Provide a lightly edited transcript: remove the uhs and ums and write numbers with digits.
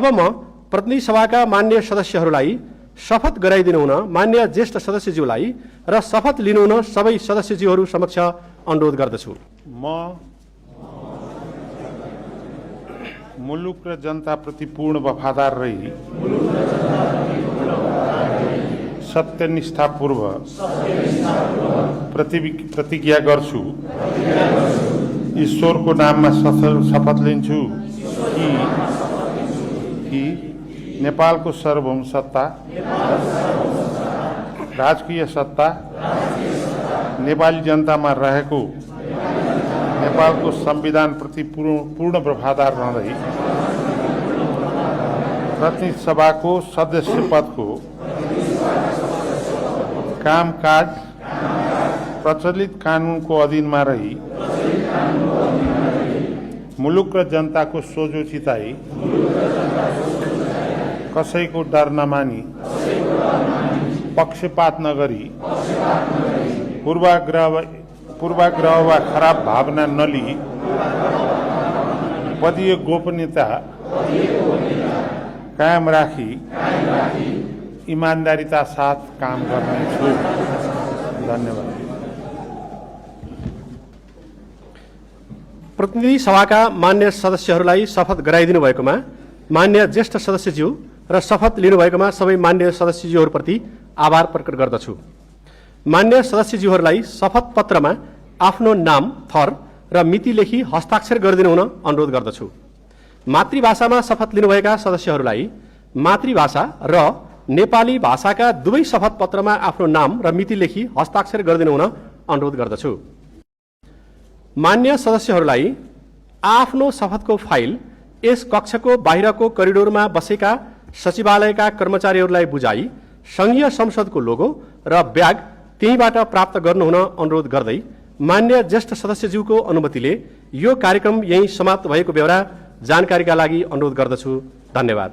अब म प्रतिनिधि सभाका मान्य सदस्यहरूलाई शपथ गराइदिनु हुन मान्य ज्येष्ठ सदस्यज्यूलाई र शपथ लिनु हुन सबै सदस्यज्यूहरू समक्ष अनुरोध गर्दछु। म मुलुक र जनताप्रति पूर्ण वफादार रही सत्यनिष्ठापूर्वक प्रतिज्ञा गर्छु। ईश्वरको नाममा शपथ लिन्छु कि नेपालको सार्वभौम सत्ता, राजकीय सत्ता नेपाली जनतामा रहेको नेपालको संविधानप्रति पूर्ण वफादार रहँदै प्रतिनिधि सभाको सदस्य पदको कामकाज प्रचलित कानुनको अधीनमा रही मुलुक र जनताको सोझो चिताई कसैको डर नमानी पक्षपात नगरी पूर्वाग्रह वा खराब भावना नलिई पदीय गोपनीयता कायम राखी ईमानदारीता साथ काम गर्नेछु। धन्यवाद। प्रतिनिधि सभाका मान्य सदस्यहरूलाई शपथ गराइदिनु भएकोमा मान्य ज्येष्ठ सदस्यज्यू र शपथ लिनुभएकोमा सबै मान्य सदस्यज्यूहरूप्रति आभार प्रकट गर्दछु। मान्य सदस्यज्यूहरूलाई शपथ पत्रमा आफ्नो नाम, थर र मिति लेखी हस्ताक्षर गरिदिनु हुन अनुरोध गर्दछु। मातृभाषामा शपथ लिनुभएका सदस्यहरूलाई मातृभाषा र नेपाली भाषाका दुवै शपथ पत्रमा आफ्नो नाम र मिति लेखी हस्ताक्षर गरिदिनु हुन अनुरोध गर्दछु। मान्य सदस्यहरूलाई आफ्नो शपथको फाइल यस कक्षको बाहिरको करिडोरमा बसेका सचिवालयका कर्मचारीहरूलाई बुझाई संघीय संसदको लोगो र ब्याग त्यहीबाट प्राप्त गर्नुहुन अनुरोध गर्दै मान्य ज्येष्ठ सदस्यज्यूको अनुमतिले यो कार्यक्रम यही समाप्त भएको बेहोरा जानकारीका लागि अनुरोध गर्दछु। धन्यवाद।